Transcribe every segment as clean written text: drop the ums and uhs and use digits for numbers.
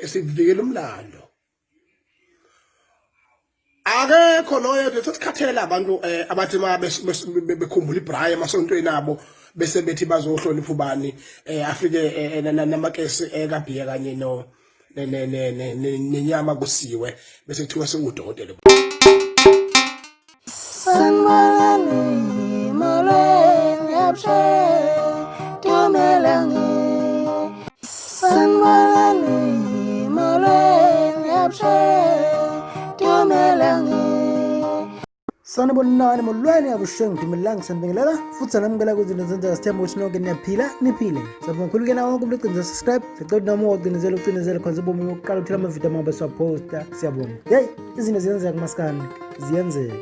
Sivikela umlando. Akekho noyedwa, sesikhathele abantu abathi ma bekhumbula iBraai emasontweni abo bese bethi bazohlonipha ubani, afike namakesi ekabhiya kanye no nenyama kusiwe, bese kuthiwa sewudokotela. Sanibonani, molweni, abusheni, dumelang. Sanibonani, molweni, abusheni, dumelang. Sanibonani, molweni, avuxeni, dumelang, sanibingelela futhi sanamukela kwizinto zenzeka. Sithemba ukuthi nonke niyaphila, niphile. Siyabonga kakhulu kena wonke umuntu ogcinizela subscribe. Sicela ukuthi noma ugcinizela ucinizele khona ubomi wokuqala uthola amavidiyo amabe siwaphosta. Siyabonga. Yeyi, izinto ziyenzeka kumaskandi, ziyenzeka.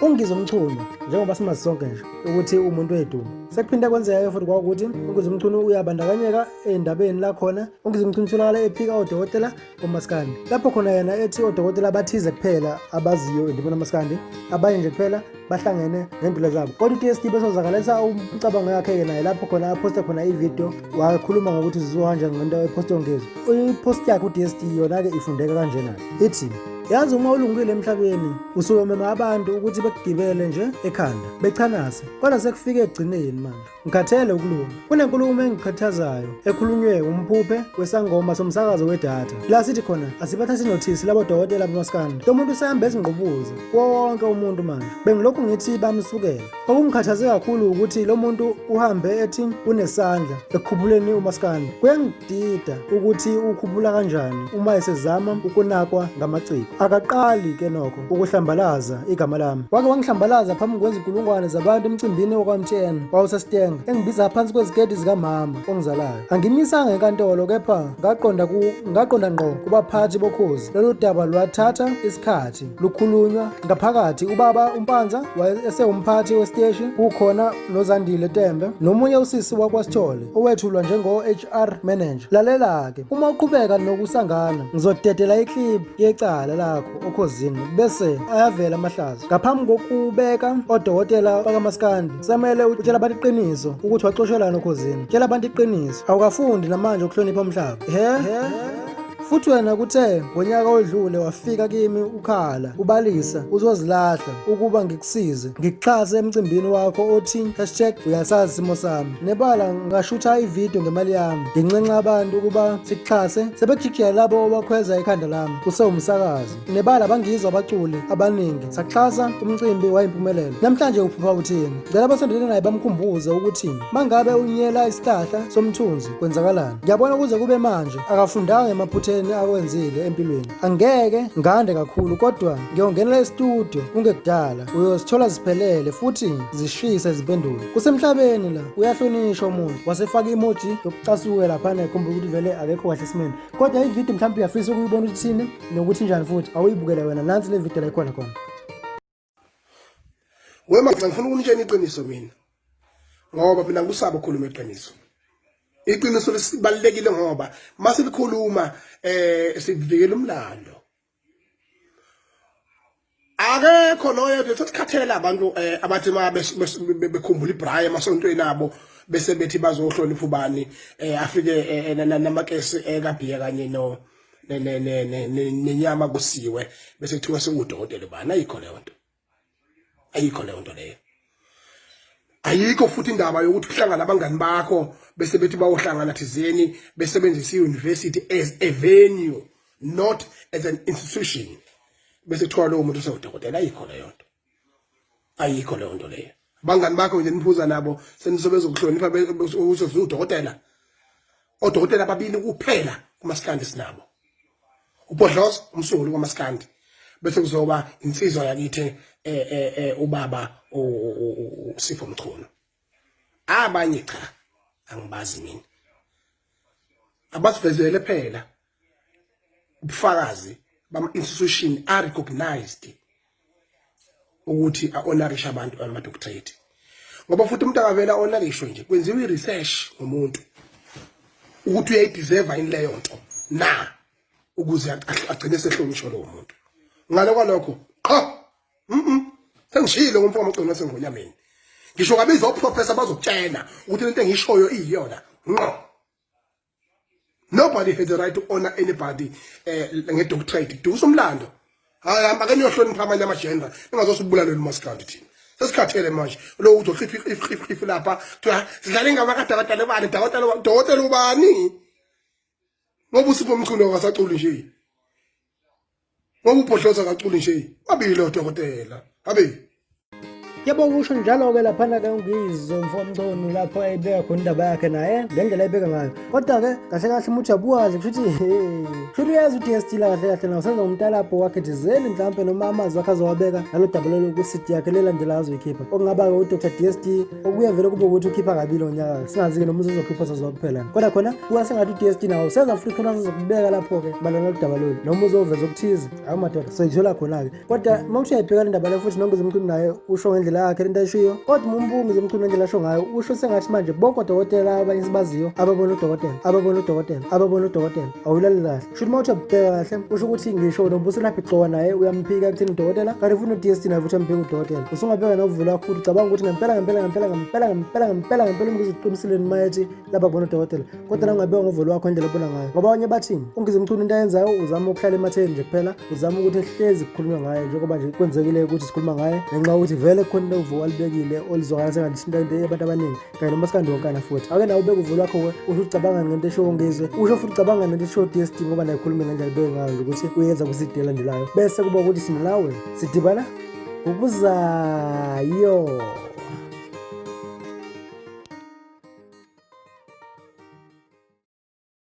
UNgizwe Mchunu, njengoba simazi sonke nje ukuthi umuntu wedumo, sekuphinde kwenzeka-ke futhi kwakuthi uNgizwe Mchunu uyabandakanyeka ey'ndabeni la khona uNgizwe Mchunu utholakala ephika odokotela komaskandi, lapho khona yena ethi odokotela abathize kuphela abaziyo endimeni amaskandi, abanye nje kuphela bahlangene ngendlela zabo. Kodwa u-DSD besozakalisa umcabango yakhe-ke naye, lapho khona aphoste khona ividiyo wakhuluma ngokuthi zizuka kanjani ngento ephoste uNgizwe. Ipost yakhe u-DSD yona-ke ifundeka kanjena, ithi: "Yazi, uma ulungile emhlabeni usuke umema abantu ukuthi bekugibele nje ekhanda bechanase, kodwa sekufike ekugcineni manje ngikhathele ukulunga. Kunenkulumo engikhathazayo ekhulunywe umphuphe wesangoma somsakazo wedatha la sithi khona asibathathi nothisi labo dokotela bamaskandi. Lo muntu usehamba ezingqubuza kuwo wonke umuntu manje. Bengilokhu ngithi bamsukela. Okungikhathaze kakhulu ukuthi lo muntu uhambe ethi unesandla ekukhuphuleni umaskandi. Kuyangidida ukuthi ukhuphula kanjani uma esezama ukunakwa ngamaciko. Akaqali ke nokho ukuhlambalaza igama lami. Wake wangihlambalaza phambi kwezinkulungwane zabantu emcimbini wakwa-MTN wawusesitenga, engibiza phansi kweziketi zikamama ongizalayo. Angimisanga enkantolo, kepha ngaqonda ngqo kubaphathi bokhozi. Lolu daba lwathatha isikhathi lukhulunywa ngaphakathi. Ubaba uMpanza esewumphathi wesiteshi, kukhona noZandile Tembe nomunye usisi wakwaSithole owethulwa njengo-HR manager. Lalela-ke, uma uqhubeka nokusangana ngizodedela iclip yecala lakho oKhozini, bese ayavela amahlazo. Ngaphambi kokubeka odokotela bakamaskandi, samele utshela abantu iqiniso ukuthi waxoshelana oKhozini. Tshela abantu iqiniso, awukafundi namanje ukuhlonipha umhlaba. He futhi wena kuthe ngonyaka odlule wafika kimi ukhala ubalisa uzozilahla ukuba ngikusize ngikuxhase emcimbini wakho othi #uyasazi isimo sami. Nebala ngashutha ividiyo ngemali yami nginxenxa abantu ukuba sikuxhase, sebekujikijela labo obakhweza ikhanda lami usewumsakazi. Nebala bangizwa abaculi abaningi, sakuxhasa, umcimbi wayimpumelelo. Namhlanje uphupha uthini? Ngicela abasondelene naye bamkhumbuze ukuthi mangabe unyela isihlahla somthunzi kwenzakalani. Ngiyabona kuze kube manje akafundanga emaphutheni akwenzile empilweni. Angeke ngande kakhulu, kodwa ngiyongenela estudio kungekudala, uyozithola ziphelele futhi zishisa izimpendulo. Kusemhlabeni la, uyahlonishwa umuntu." Wasefaka emoji yokucasuka laphana, ekhombisa ukuthi vele akekho kahle esimeni. Kodwa ividiyo mhlawumbe uyafisa ukuyibona ukuthi ithini nokuthi njani, futhi awuyibukele wena. Nansi le video la ikhona khona. Wema, ngifuna ukunitshela iqiniso mina, ngoba mina ngikusaba ukukhuluma iqiniso. Iqiniso lisibalekile, ngoba masilikhuluma sivikela umlando. Akekho noyedwa, sesikhathele abantu abathi ma bekhumbula iBraai emasontweni abo bese bethi bazohlonipha ubani, afike namakesi ekabhiya kanye no nenyama kusiwe, bese kuthiwa sewudokotela ubani. Ayikho leyo nto, ayikho leyo nto leyo, ayikho. Futhi indaba yokuthi kuhlangana abangani bakho bese bethi bayohlangana thizeni, besebenzisa i-university as a venue, not as an institution, bese kuthiwa lowo muntu usewudokotela. Ayikho leyo nto, ayikho leyo nto leyo. Abangani bakho nje niphuza nabo senisobezokuhlonipha ukuthi udokotela. Odokotela ababili kuphela kumaskandi sinabo, uBhodloza umsunguli kwamaskandi, bese kuzoba insizwa yakithi ubaba uSipho Mchunu. Abanye cha, angibazi mina. Abasivezele phela ubufakazi bama-institution a-recognized ukuthi a-honorishe abantu ama-doctorate, ngoba futhi umuntu akavela honorishwe nje, kwenziwa i-research ngomuntu ukuthi uyayideserve yini leyo nto na, ukuze agcine sehlonishwa lowo muntu. Ngale kwalokho qha, Sengishilo ngomfo wamagcino wasengonyameni, ngisho ngabiza oprofessor bazokutshela ukuthi lento engishoyo iyiyona ngqo. Nobody has the right to honor anybody eh nge-doctorate. Dusa umlando. Hayi hamba ke niyohlonipha amanye ama-genre. Ningazosibulalela umaskandi thina. Sesikhathele manje. Lo uzokhipha ikhiphi lapha. Kuthiwa sidlala ingoma kadokotela ubani, dokotela ubani, dokotela ubani. Ngoba uSipho Mchunu akasaculi nje. Ngoba ubhodloza akaculi nje. Babili odokotela. Abe. Yebo kusho njalo-ke laphana-ke uNgizwe mfomchunu lapho ayibeka khona indaba yakhe naye ngendlela ayibeka ngayo kodwa-ke kahle kahle uma uthi uyabuka kahle kusho ukuthi kusho uyazi u-DST la kahle kahle nawo senza umtalabho wakhe thizeni mhlawumpe noma amazwi akhe azowabeka nalo daba lolo kwi-CD yakhe lelandela azoyikhipha okungaba-ke u-Dr DST okuye vele kube ukuthi ukhipha kabili ngonyaka singazi-ke noma uzozokhipha sazowa kuphela kodwa khona kuba sengathi u-DST nawo senza futhi khona azozokubeka lapho-ke malona lolu daba lolu noma uzoveza okuthize hawu madoda soyithola khona-ke kodwa uma uthi uyayibheka le ndaba le futhi nonke Mchunu naye usho ngendlela yakhe lento ayishiyo kodwa uma umbuka Mchunu ngendlela asho ngayo usho sengathi manje bonke odokotela abanye sibaziyo ababona udokotela ababona udokotela ababona udokotela awulaleli kahle shuthi uma uthi uyabheka kahle usho ukuthi ngisho nobuso lapho igxowa naye uyamphika ekutheni udokotela kanti futhi no-DST naye futhi uyamphika udokotela usungabheka novula kakhulu ucabanga ukuthi ngempela ngempela ngempela ngempela ngempela ngempela ngempela uMkhize uqinisile uma ethi lapha kubona udokotela kodwa nangingabeka ngovo lwakho indlela obona ngayo ngoba abanye bathini uNgizwe Mchunu into ayenzayo uzama ukuhlala ematheni nje kuphela uzama ukuthi ehlezi kukhulunywa ngaye njengoba nje kwenzekile ukuthi sikhuluma ngaye ngenxa yokuthi vele kukhona into uvo alibekile olizwakala sengathi into into yabantu abaningi kanye nomasikandi wonkana futhi ake nawe ubeke uvo lwakho-ke usho ucabanga ngento eshiwo ngizwe usho futhi ucabanga nento eshiwo DSD ngoba naye khulume ngendlela ebeke ngayo nje ukuthi uyenza kwi-CD elandelayo bese kuba ukuthi sinawe sidibana ngokuzayo.